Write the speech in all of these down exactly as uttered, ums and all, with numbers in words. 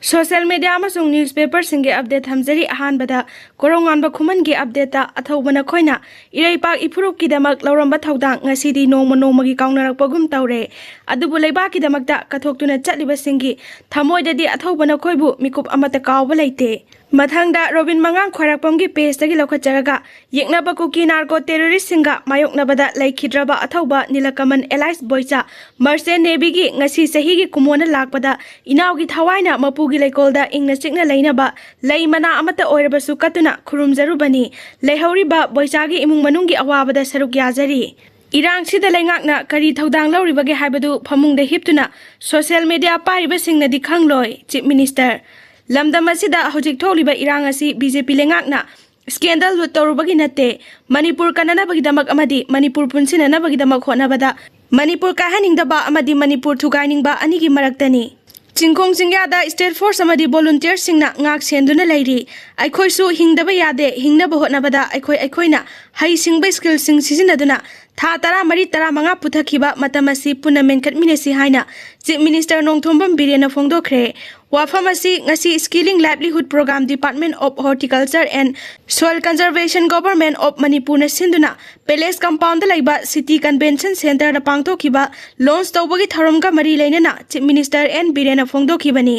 Social media ꯑꯃꯁꯨꯡ ꯅ꯭ꯌꯨꯁꯄꯦꯄꯔꯁꯤꯡꯒꯤ update ꯊꯝꯖꯔꯤ꯫ ꯑꯍꯥꯟꯕꯗ ꯀꯣꯔꯧꯉꯥꯟꯕ ꯈꯨꯃꯟꯒꯤ ꯑꯞꯗꯦꯠꯇ ꯑꯊꯧꯕ ꯅꯈꯣꯏꯅ ꯏꯔꯩꯄꯥꯛ ꯏꯐꯨꯔꯨꯞꯀꯤꯗꯃꯛ ꯂꯧꯔꯝꯕ ꯊꯧꯗꯥꯡ ꯉꯁꯤꯗꯤ ꯅꯣꯡꯃ ꯅꯣꯡꯃꯒꯤ ꯀꯥꯎꯅꯔꯛꯄꯒꯨꯝ ꯇꯧꯔꯦ꯫ ꯑꯗꯨꯕꯨ ꯂꯩꯕꯥꯛꯀꯤꯗꯃꯛꯇ ꯀꯠꯊꯣꯛꯇꯨꯅ ꯆꯠꯂꯤꯕꯁꯤꯡꯒꯤ ꯊꯃꯣꯏꯗꯗꯤ ꯑꯊꯧꯕ ꯅꯈꯣꯏꯕꯨ ꯃꯤꯀꯨꯞ ꯑꯃꯠꯇ ꯀꯥꯎꯕ ꯂꯩꯇꯦ꯫ ꯃꯊꯪꯗ ꯔꯣꯕꯤꯟ ꯃꯉꯥꯡ ꯈ꯭ꯋꯥꯏꯔꯥꯛꯄꯝꯒꯤ ꯄꯦꯖꯇꯒꯤ ꯂꯧꯈꯠꯆꯔꯒ, ꯌꯦꯛꯅꯕ ꯀꯨꯀꯤ ꯅꯥꯔꯀꯣ ꯇꯦꯔꯣꯔꯤꯁꯁꯤꯡꯒ ꯃꯥꯌꯣꯛꯅꯕꯗ ꯂꯩꯈꯤꯗ꯭ꯔꯕ ꯑꯊꯧꯕ ꯅꯤꯂꯀꯃꯟ ꯑꯦꯂꯥꯏꯁ ꯕꯣꯏꯆꯥ, ꯃꯔꯆꯦꯟ ꯅꯦꯚꯤꯒꯤ ꯉꯁꯤ ꯆꯍꯤꯒꯤ ꯀꯨꯝꯑꯣꯟꯅ ꯂꯥꯛꯄꯗ ꯏꯅꯥꯎꯒꯤ ꯊꯋꯥꯏꯅ ꯃꯄꯨꯒꯤ ꯂꯩꯀꯣꯜꯗ ꯏꯪꯅ ꯆꯤꯛꯅ ꯂꯩꯅꯕ ꯂꯩ ꯃꯅꯥ ꯑꯃꯠꯇ ꯑꯣꯏꯔꯕꯁꯨ ꯀꯠꯇꯨꯅ ꯈꯨꯔꯨꯝꯖꯔꯨꯕꯅꯤ꯫ ꯂꯩꯍꯧꯔꯤꯕ ꯕꯣꯏꯆꯥꯒꯤ ꯏꯃꯨꯡ ꯃꯅꯨꯡꯒꯤ ꯑꯋꯥꯕꯗ ꯁꯔꯨꯛ ꯌꯥꯖꯔꯤ꯫ ꯏꯔꯥꯡꯁꯤꯗ ꯂꯩꯉꯥꯛꯅ ꯀꯔꯤ ꯊꯧꯗꯥꯡ ꯂꯧꯔꯤꯕꯒꯦ ꯍꯥꯏꯕꯗꯨ ꯐꯃꯨꯡꯗ ꯍꯤꯞꯇꯨꯅ ꯁꯣꯁꯤꯌꯦꯜ ꯃꯦꯗꯤꯌꯥ ꯄꯥꯏꯔꯤꯕꯁꯤꯡꯅꯗꯤ ꯈꯪꯂꯣꯏ꯫ ꯆꯤꯐ ꯃꯤꯅꯤꯁꯇꯔ, ꯂꯝꯗꯝ ꯑꯁꯤꯗ ꯍꯧꯖꯤꯛ ꯊꯣꯛꯂꯤꯕ ꯏꯔꯥꯡ ꯑꯁꯤ ꯕꯤ ꯖꯦ ꯄꯤ ꯂꯩꯉꯥꯛꯅ ꯁ꯭ꯀꯦꯟꯗꯜ ꯂꯨꯠ ꯇꯧꯔꯨꯕꯒꯤ ꯅꯠꯇꯦ꯫ ꯃꯅꯤꯄꯨꯔ ꯀꯟꯅꯅꯕꯒꯤꯗꯃꯛ ꯑꯃꯗꯤ ꯃꯅꯤꯄꯨꯔ ꯄꯨꯟꯁꯤꯟꯅꯅꯕꯒꯤꯗꯃꯛ ꯍꯣꯠꯅꯕꯗ ꯃꯅꯤꯄꯨꯔ ꯀꯥꯏꯍꯟꯅꯤꯡꯗꯕ ꯑꯃꯗꯤ ꯃꯅꯤꯄꯨꯔ ꯊꯨꯒꯥꯏꯅꯤꯡꯕ ꯑꯅꯤꯒꯤ ꯃꯔꯛꯇꯅꯤ꯫ ꯆꯤꯡꯈꯣꯡ ꯆꯤꯡꯌꯥꯗ ꯁ꯭ꯇꯦꯠ ꯐꯣꯔꯁ ꯑꯃꯗꯤ ꯚꯣꯂꯨꯟꯇꯤꯌꯔꯁꯤꯡꯅ ꯉꯥꯛ ꯁꯦꯟꯗꯨꯅ ꯂꯩꯔꯤ꯫ ꯑꯩꯈꯣꯏꯁꯨ ꯍꯤꯡꯗꯕ ꯌꯥꯗꯦ꯫ ꯍꯤꯡꯅꯕ ꯍꯣꯠꯅꯕꯗ ꯑꯩꯈꯣꯏ ꯑꯩꯈꯣꯏꯅ ꯍꯩꯁꯤꯡꯕ ꯁ꯭ꯀꯤꯜꯁꯤꯡ ꯁꯤꯖꯤꯟꯅꯗꯨꯅ ꯊꯥ ꯇꯔꯥꯃꯔꯤ ꯇꯔꯥꯃꯉꯥ ꯄꯨꯊꯈꯤꯕ ꯃꯇꯝ ꯑꯁꯤ ꯄꯨꯟꯅ ꯃꯦꯟꯈꯠꯃꯤꯟꯅꯁꯤ ꯍꯥꯏꯅ ꯆꯤꯐ ꯃꯤꯅꯤꯁꯇꯔ ꯅꯣꯡꯊꯣꯝꯕꯝ ꯕꯤꯔꯦꯟꯅ ꯐꯣꯡꯗꯣꯛꯈ꯭ꯔꯦ꯫ ꯋꯥꯐꯝ ꯑꯁꯤ ꯉꯁꯤ Skilling Livelihood Program, Department of Horticulture and Soil Conservation, Government of ꯃꯅꯤꯄꯨꯔꯅ ꯁꯤꯟꯗꯨꯅ ꯄꯦꯂꯦꯁ ꯀꯝꯄꯥꯎꯟꯗ ꯂꯩꯕ ꯁꯤꯇꯤ ꯀꯟꯚꯦꯟꯁꯟ ꯁꯦꯟꯇꯔꯗ ꯄꯥꯡꯊꯣꯛꯈꯤꯕ ꯂꯣꯟꯆ ꯇꯧꯕꯒꯤ ꯊꯧꯔꯝꯒ ꯃꯔꯤ ꯂꯩꯅꯅ ꯆꯤꯐ ꯃꯤꯅꯤꯁꯇꯔ ꯑꯦꯟ ꯕꯤꯔꯦꯟꯅ ꯐꯣꯡꯗꯣꯛꯈꯤꯕꯅꯤ꯫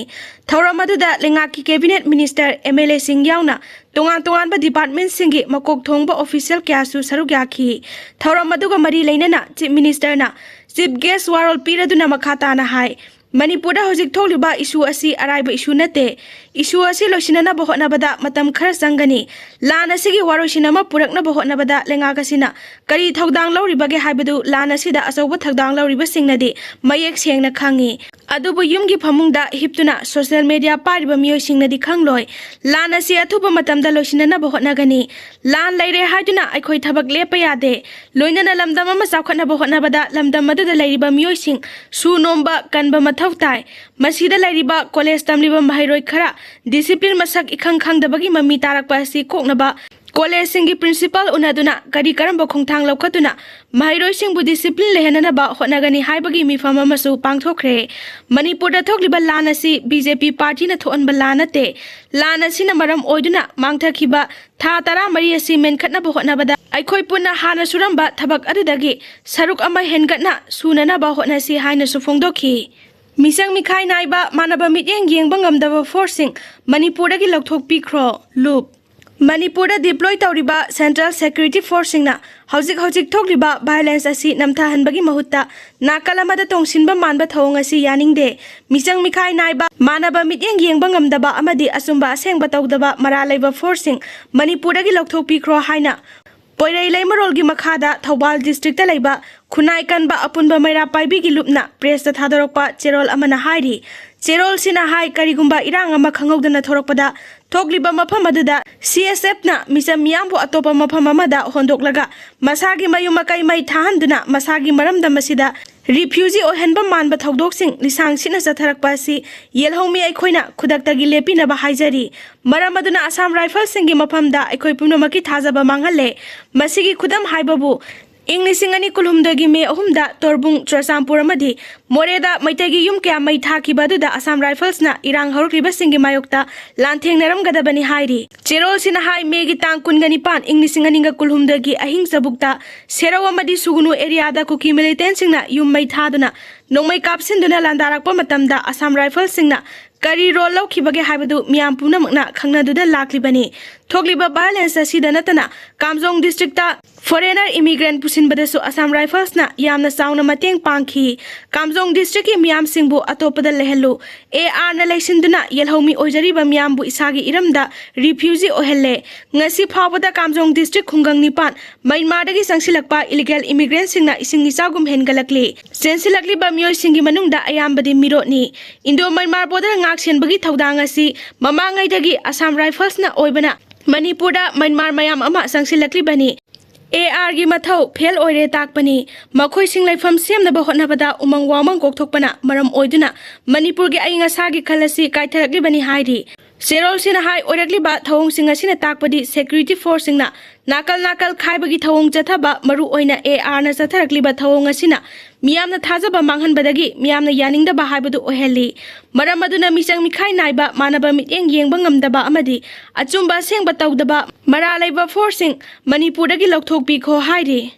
ꯊꯧꯔꯝ ꯑꯗꯨꯗ ꯂꯩꯉꯥꯛꯀꯤ ꯀꯦꯕꯤꯅꯦꯠ ꯃꯤꯅꯤꯁꯇꯔ, ꯑꯦꯝ ꯑꯦꯜ ꯑꯦꯁꯤꯡ ꯌꯥꯎꯅ ꯇꯣꯉꯥꯟ ꯇꯣꯉꯥꯟꯕ ꯗꯤꯄꯥꯔꯠꯃꯦꯟꯁꯤꯡꯒꯤ ꯃꯀꯣꯛ ꯊꯣꯡꯕ ꯑꯣꯐꯤꯁꯤꯌꯦꯜ ꯀꯌꯥꯁꯨ ꯁꯔꯨꯛ ꯌꯥꯈꯤ꯫ ꯊꯧꯔꯝ ꯑꯗꯨꯒ ꯃꯔꯤ ꯂꯩꯅꯅ ꯆꯤꯐ ꯃꯤꯅꯤꯁꯇꯔꯅ ꯆꯤꯐ ꯒꯦꯁ ꯋꯥꯔꯣꯜ ꯄꯤꯔꯗꯨꯅ ꯃꯈꯥ ꯇꯥꯅ ꯍꯥꯏ, ꯃꯅꯤꯄꯨꯔꯗ ꯍꯧꯖꯤꯛ ꯊꯣꯛꯂꯤꯕ ꯏꯁꯨ ꯑꯁꯤ ꯑꯔꯥꯏꯕ ꯏꯁꯨ ꯅꯠꯇꯦ꯫ ꯏꯁꯨ ꯑꯁꯤ ꯂꯣꯏꯁꯤꯟꯅꯅꯕ ꯍꯣꯠꯅꯕꯗ ꯃꯇꯝ ꯈꯔ ꯆꯪꯒꯅꯤ꯫ ꯂꯥꯟ ꯑꯁꯤꯒꯤ ꯋꯥꯔꯣꯏꯁꯤꯟ ꯑꯃ ꯄꯨꯔꯛꯅꯕ ꯍꯣꯠꯅꯕꯗ ꯂꯩꯉꯥꯛ ꯑꯁꯤꯅ ꯀꯔꯤ ꯊꯧꯗꯥꯡ ꯂꯧꯔꯤꯕꯒꯦ ꯍꯥꯏꯕꯗꯨ ꯂꯥꯟ ꯑꯁꯤꯗ ꯑꯆꯧꯕ ꯊꯧꯗꯥꯡ ꯂꯧꯔꯤꯕꯁꯤꯡꯅꯗꯤ ꯃꯌꯦꯛ ꯁꯦꯡꯅ ꯈꯪꯏ꯫ ꯑꯗꯨꯕꯨ ꯌꯨꯝꯒꯤ ꯐꯃꯨꯡꯗ ꯍꯤꯞꯇꯨꯅ ꯁꯣꯁꯤꯌꯦꯜ ꯃꯦꯗꯤꯌꯥ ꯄꯥꯏꯔꯤꯕ ꯃꯤꯑꯣꯏꯁꯤꯡꯅꯗꯤ ꯈꯪꯂꯣꯏ꯫ ꯂꯥꯟ ꯑꯁꯤ ꯑꯊꯨꯕ ꯃꯇꯝꯗ ꯂꯣꯏꯁꯤꯟꯅꯅꯕ ꯍꯣꯠꯅꯒꯅꯤ꯫ ꯂꯥꯟ ꯂꯩꯔꯦ ꯍꯥꯏꯗꯨꯅ ꯑꯩꯈꯣꯏ ꯊꯕꯛ ꯂꯦꯞꯄ ꯌꯥꯗꯦ꯫ ꯂꯣꯏꯅꯅ ꯂꯝꯗꯝ ꯑꯃ ꯆꯥꯎꯈꯠꯅꯕ ꯍꯣꯠꯅꯕꯗ ꯂꯝꯗꯝ ꯑꯗꯨꯗ ꯂꯩꯔꯤꯕ ꯃꯤꯑꯣꯏꯁꯤꯡ ꯁꯨ ꯅꯣꯝꯕ ꯀꯟꯕ ꯃꯊꯧ ꯇꯥꯏ꯫ ꯃꯁꯤꯗ ꯂꯩꯔꯤꯕ ꯀꯣꯂꯦꯖ ꯇꯝꯂꯤꯕ ꯃꯍꯩꯔꯣꯏ ꯈꯔ ꯗꯤꯁꯤꯄ꯭ꯂꯤꯟ ꯃꯁꯛ ꯏꯈꯪ ꯈꯪꯗꯕꯒꯤ ꯃꯃꯤ ꯇꯥꯔꯛꯄ ꯑꯁꯤ ꯀꯣꯛꯅꯕ ꯀꯣꯂꯦꯖꯁꯤꯡꯒꯤ ꯄ꯭ꯔꯤꯟꯁꯤꯄꯥꯜ ꯎꯅꯗꯨꯅ ꯀꯔꯤ ꯀꯔꯝꯕ ꯈꯣꯡꯊꯥꯡ ꯂꯧꯈꯠꯇꯨꯅ ꯃꯍꯩꯔꯣꯏꯁꯤꯡꯕꯨ ꯗꯤꯁꯤꯄ꯭ꯂꯤꯟ ꯂꯩꯍꯟꯅꯅꯕ ꯍꯣꯠꯅꯒꯅꯤ ꯍꯥꯏꯕꯒꯤ ꯃꯤꯐꯝ ꯑꯃꯁꯨ ꯄꯥꯡꯊꯣꯛꯈ꯭ꯔꯦ꯫ ꯃꯅꯤꯄꯨꯔꯗ ꯊꯣꯛꯂꯤꯕ ꯂꯥꯟ ꯑꯁꯤ ꯕꯤ ꯖꯦ ꯄꯤ ꯄꯥꯔꯇꯤꯅ ꯊꯣꯛꯍꯟꯕ ꯂꯥꯟ ꯅꯠꯇꯦ꯫ ꯂꯥꯟ ꯑꯁꯤꯅ ꯃꯔꯝ ꯑꯣꯏꯗꯨꯅ ꯃꯥꯡꯊꯈꯤꯕ ꯊꯥ ꯇꯔꯥꯃꯔꯤ ꯑꯁꯤ ꯃꯦꯟꯈꯠꯅꯕ ꯍꯣꯠꯅꯕꯗ ꯑꯩꯈꯣꯏ ꯄꯨꯟꯅ ꯍꯥꯟꯅ ꯁꯨꯔꯝꯕ ꯊꯕꯛ ꯑꯗꯨꯗꯒꯤ ꯁꯔꯨꯛ ꯑꯃ ꯍꯦꯟꯒꯠꯅ ꯁꯨꯅꯅꯕ ꯍꯣꯠꯅꯁꯤ ꯍꯥꯏꯅꯁꯨ ꯐꯣꯡꯗꯣꯛꯈꯤ꯫ ꯃꯤꯆꯪ ꯃꯤꯈꯥꯏ ꯅꯥꯏꯕ ꯃꯥꯟꯅꯕ ꯃꯤꯠꯌꯦꯡ ꯌꯦꯡꯕ ꯉꯝꯗꯕ ꯐꯣꯔꯁꯁꯤꯡ ꯃꯅꯤꯄꯨꯔꯗꯒꯤ ꯂꯧꯊꯣꯛꯄꯤꯈ꯭ꯔꯣ꯫ ꯂꯨꯞ꯫ ꯃꯅꯤꯄꯨꯔꯗ ꯗꯤꯄ꯭ꯂꯣꯏ ꯇꯧꯔꯤꯕ ꯁꯦꯟꯇ꯭ꯔꯦꯜ ꯁꯦꯀ꯭ꯌꯨꯔꯤꯇꯤ ꯐꯣꯔꯁꯁꯤꯡꯅ ꯍꯧꯖꯤꯛ ꯍꯧꯖꯤꯛ ꯊꯣꯛꯂꯤꯕ ꯚꯥꯏꯑꯣꯂꯦꯟꯁ ꯑꯁꯤ ꯅꯝꯊꯍꯟꯕꯒꯤ ꯃꯍꯨꯠꯇ ꯅꯥꯀꯜ ꯑꯃꯗ ꯇꯣꯡꯁꯤꯟꯕ ꯃꯥꯟꯕ ꯊꯧꯑꯣꯡ ꯑꯁꯤ ꯌꯥꯅꯤꯡꯗꯦ꯫ ꯃꯤꯆꯪ ꯃꯤꯈꯥꯏ ꯅꯥꯏꯕ, ꯃꯥꯟꯅꯕ ꯃꯤꯠꯌꯦꯡ ꯌꯦꯡꯕ ꯉꯝꯗꯕ ꯑꯃꯗꯤ ꯑꯆꯨꯝꯕ ꯑꯁꯦꯡꯕ ꯇꯧꯗꯕ ꯃꯔꯥꯜ ꯂꯩꯕ ꯐꯣꯔꯁꯁꯤꯡ ꯃꯅꯤꯄꯨꯔꯗꯒꯤ ꯂꯧꯊꯣꯛꯄꯤꯈ꯭ꯔꯣ ꯍꯥꯏꯅ ꯄꯣꯏꯔꯩ ꯂꯩꯃꯔꯣꯜꯒꯤ ꯃꯈꯥꯗ ꯊꯧꯕꯥꯜ ꯗꯤꯁꯇ꯭ꯔꯤꯛꯇ ꯂꯩꯕ ꯈꯨꯟꯅꯥꯏ ꯀꯟꯕ ꯑꯄꯨꯟꯕ ꯃꯩꯔꯥ ꯄꯥꯏꯕꯤꯒꯤ ꯂꯨꯞꯅ ꯄ꯭ꯔꯦꯁꯇ ꯊꯥꯗꯣꯔꯛꯄ ꯆꯦꯔꯣꯜ ꯑꯃꯅ ꯍꯥꯏꯔꯤ꯫ ꯆꯦꯔꯣꯜꯁꯤꯅ ꯍꯥꯏ, ꯀꯔꯤꯒꯨꯝꯕ ꯏꯔꯥꯡ ꯑꯃ ꯈꯪꯍꯧꯗꯅ ꯊꯣꯔꯛꯄꯗ ꯊꯣꯛꯂꯤꯕ ꯃꯐꯝ ꯑꯗꯨꯗ ꯁꯤ ꯑꯦꯁ ꯑꯦꯐꯅ ꯃꯤꯆꯝ ꯃꯤꯌꯥꯝꯕꯨ ꯑꯇꯣꯞꯄ ꯃꯐꯝ ꯑꯃꯗ ꯍꯣꯟꯗꯣꯛꯂꯒ ꯃꯁꯥꯒꯤ ꯃꯌꯨꯝ ꯑꯀꯩ ꯃꯩ ꯊꯥꯍꯟꯗꯨꯅ ꯃꯁꯥꯒꯤ ꯃꯔꯝꯗꯝ ꯑꯁꯤꯗ ꯔꯤꯐ꯭ꯌꯨꯖꯤ ꯑꯣꯏꯍꯟꯕ ꯃꯥꯟꯕ ꯊꯧꯗꯣꯛꯁꯤꯡ ꯂꯤꯁꯥꯡ ꯁꯤꯠꯅ ꯆꯠꯊꯔꯛꯄ ꯑꯁꯤ ꯌꯦꯜꯍꯧꯃꯤ ꯑꯩꯈꯣꯏꯅ ꯈꯨꯗꯛꯇꯒꯤ ꯂꯦꯞꯄꯤꯅꯕ ꯍꯥꯏꯖꯔꯤ꯫ ꯃꯔꯝ ꯑꯗꯨꯅ ꯑꯁꯥꯝ ꯔꯥꯏꯐꯜꯁꯤꯡꯒꯤ ꯃꯐꯝꯗ ꯑꯩꯈꯣꯏ ꯄꯨꯝꯅꯃꯛꯀꯤ ꯊꯥꯖꯕ ꯃꯥꯡꯍꯜꯂꯦ꯫ ꯃꯁꯤꯒꯤ ꯈꯨꯗꯝ ꯍꯥꯏꯕꯕꯨ ꯏꯪ ꯂꯤꯁꯤꯡ ꯑꯅꯤ ꯀꯨꯟꯍꯨꯝꯗꯣꯏꯒꯤ ꯃꯦ ꯑꯍꯨꯝꯗ ꯇꯣꯔꯕꯨꯡ, ꯆꯨꯔꯆꯥꯟꯄꯨꯔ ꯑꯃꯗꯤ ꯃꯣꯔꯦꯗ ꯃꯩꯇꯩꯒꯤ ꯌꯨꯝ ꯀꯌꯥ ꯃꯩ ꯊꯥꯈꯤꯕ ꯑꯗꯨꯗ ꯑꯁꯥꯝ ꯔꯥꯏꯐꯜꯁꯅ ꯏꯔꯥꯡ ꯍꯧꯔꯛꯂꯤꯕꯁꯤꯡꯒꯤ ꯃꯥꯌꯣꯛꯇ ꯂꯥꯟꯊꯦꯡꯅꯔꯝꯒꯗꯕꯅꯤ ꯍꯥꯏꯔꯤ꯫ ꯆꯦꯔꯣꯜꯁꯤꯅ ꯍꯥꯏ, ꯃꯦꯒꯤ ꯇꯥꯡ ꯀꯨꯟꯒ ꯅꯤꯄꯥꯟ, ꯏꯪ ꯂꯤꯁꯤꯡ ꯑꯅꯤꯒ ꯀꯨꯟꯍꯨꯝꯗꯣꯏꯒꯤ ꯑꯍꯤꯡ ꯆꯕꯨꯛꯇ ꯁꯦꯔꯧ ꯑꯃꯗꯤ ꯁꯨꯒꯨꯅꯨ ꯑꯦꯔꯤꯌꯥꯗ ꯀꯨꯀꯤ ꯃꯤꯂꯤꯇꯦꯟꯁꯤꯡꯅ ꯌꯨꯝ ꯃꯩ ꯊꯥꯗꯨꯅ ꯅꯣꯡꯃꯩ ꯀꯥꯞꯁꯤꯟꯗꯨꯅ ꯂꯥꯟꯗꯥꯔꯛꯄ ꯃꯇꯝꯗ ꯑꯁꯥꯝ ꯔꯥꯏꯐꯜꯁꯤꯡꯅ ꯀꯔꯤ ꯔꯣꯜ ꯂꯧꯈꯤꯕꯒꯦ ꯍꯥꯏꯕꯗꯨ ꯃꯤꯌꯥꯝ ꯄꯨꯝꯅꯃꯛꯅ ꯈꯪꯅꯗꯨꯅ ꯂꯥꯛꯂꯤꯕꯅꯤ꯫ ꯊꯣꯛꯂꯤꯕ ꯚꯥꯏꯑꯣꯂꯦꯟꯁ ꯑꯁꯤꯗ ꯅꯠꯇꯅ ꯀꯥꯝꯖꯣꯡ ꯗꯤꯁꯇ꯭ꯔꯤꯛꯇ ꯐꯣꯔꯦꯅꯔ ꯏꯃꯤꯒ꯭ꯔꯦꯟ ꯄꯨꯁꯤꯟꯕꯗꯁꯨ ꯑꯁꯥꯝ ꯔꯥꯏꯐꯜꯁꯅ ꯌꯥꯝꯅ ꯆꯥꯎꯅ ꯃꯇꯦꯡ ꯄꯥꯡꯈꯤ꯫ ꯀꯥꯝꯖꯣꯡ ꯗꯤꯁꯇ꯭ꯔꯤꯛꯀꯤ ꯃꯤꯌꯥꯝꯁꯤꯡꯕꯨ ꯑꯇꯣꯞꯄꯗ ꯂꯩꯍꯜꯂꯨ꯫ ꯑꯦ ꯑꯥꯔꯅ ꯂꯩꯁꯤꯟꯗꯨꯅ ꯌꯦꯜꯍꯧꯃꯤ ꯑꯣꯏꯖꯔꯤꯕ ꯃꯤꯌꯥꯝꯕꯨ ꯏꯁꯥꯒꯤ ꯏꯔꯝꯗ ꯔꯤꯐ꯭ꯌꯨꯖꯤ ꯑꯣꯏꯍꯜꯂꯦ꯫ ꯉꯁꯤ ꯐꯥꯎꯕꯗ ꯀꯥꯝꯖꯣꯡ ꯗꯤꯁꯇ꯭ꯔꯤꯛ ꯈꯨꯡꯒꯪ ꯅꯤꯄꯥꯟ ꯃꯩꯟꯃꯥꯔꯗꯒꯤ ꯆꯪꯁꯤꯜꯂꯛꯄ ꯏꯂꯤꯒꯦꯜ ꯏꯃꯤꯒ꯭ꯔꯦꯟꯁꯤꯡꯅ ꯏꯁꯤꯡ ꯏꯆꯥꯎꯒꯨꯝ ꯍꯦꯟꯒꯠꯂꯛꯂꯤ꯫ ꯆꯦꯟꯁꯤꯜꯂꯛꯂꯤꯕ ꯃꯤꯑꯣꯏꯁꯤꯡꯒꯤ ꯃꯅꯨꯡꯗ ꯑꯌꯥꯝꯕꯗꯤ ꯃꯤꯔꯣꯠꯅꯤ꯫ ꯏꯟꯗꯣ ꯃꯩꯟꯃꯥꯔ ꯕꯣꯔꯗꯔ ꯉꯥꯛ ꯁꯦꯟꯕꯒꯤ ꯊꯧꯗꯥꯡ ꯑꯁꯤ ꯃꯃꯥꯡꯉꯩꯗꯒꯤ ꯑꯁꯥꯝ ꯔꯥꯏꯐꯜꯁꯅ ꯑꯣꯏꯕꯅ ꯃꯅꯤꯄꯨꯔꯗ ꯃꯩꯟꯃꯥꯔ ꯃꯌꯥꯝ ꯑꯃ ꯆꯪꯁꯤꯜꯂꯛꯂꯤꯕꯅꯤ꯫ ꯑꯦ ꯑꯥꯔꯒꯤ ꯃꯊꯧ ꯐꯦꯜ ꯑꯣꯏꯔꯦ ꯇꯥꯛꯄꯅꯤ꯫ ꯃꯈꯣꯏꯁꯤꯡ ꯂꯩꯐꯝ ꯁꯦꯝꯅꯕ ꯍꯣꯠꯅꯕꯗ ꯎꯃꯪ ꯋꯥꯃꯪ ꯀꯣꯛꯊꯣꯛꯄꯅ ꯃꯔꯝ ꯑꯣꯏꯗꯨꯅ ꯃꯅꯤꯄꯨꯔꯒꯤ ꯑꯏꯪ ꯑꯁꯥꯒꯤ ꯈꯜ ꯑꯁꯤ ꯀꯥꯏꯊꯔꯛꯂꯤꯕꯅꯤ ꯍꯥꯏꯔꯤ꯫ ꯆꯦꯔꯣꯜꯁꯤꯅ ꯍꯥꯏ, ꯑꯣꯏꯔꯛꯂꯤꯕ ꯊꯧꯑꯣꯡꯁꯤꯡ ꯑꯁꯤꯅ ꯇꯥꯛꯄꯗꯤ security forceꯁꯤꯡꯅ ꯅꯥꯀꯜ ꯅꯥꯀꯜ ꯈꯥꯏꯕꯒꯤ ꯊꯧꯑꯣꯡ ꯆꯠꯊꯕ, ꯃꯔꯨ ꯑꯣꯏꯅ ARꯅ ꯆꯠꯊꯔꯛꯂꯤꯕ ꯊꯧꯑꯣꯡ ꯑꯁꯤꯅ ꯃꯤꯌꯥꯝꯅ ꯊꯥꯖꯕ ꯃꯥꯡꯍꯟꯕꯗꯒꯤ ꯃꯤꯌꯥꯝꯅ ꯌꯥꯅꯤꯡꯗꯕ ꯍꯥꯏꯕꯗꯨ ꯑꯣꯏꯍꯜꯂꯤ꯫ ꯃꯔꯝ ꯑꯗꯨꯅ ꯃꯤꯆꯪ ꯃꯤꯈꯥꯏ ꯅꯥꯏꯕ, ꯃꯥꯟꯅꯕ ꯃꯤꯠꯌꯦꯡ ꯌꯦꯡꯕ ꯉꯝꯗꯕ ꯑꯃꯗꯤ ꯑꯆꯨꯝꯕ ꯑꯁꯦꯡꯕ ꯇꯧꯗꯕ, ꯃꯔꯥꯜ ꯂꯩꯕ forceꯁꯤꯡ ꯃꯅꯤꯄꯨꯔꯗꯒꯤ ꯂꯧꯊꯣꯛꯄꯤꯈꯣ ꯍꯥꯏꯔꯤ꯫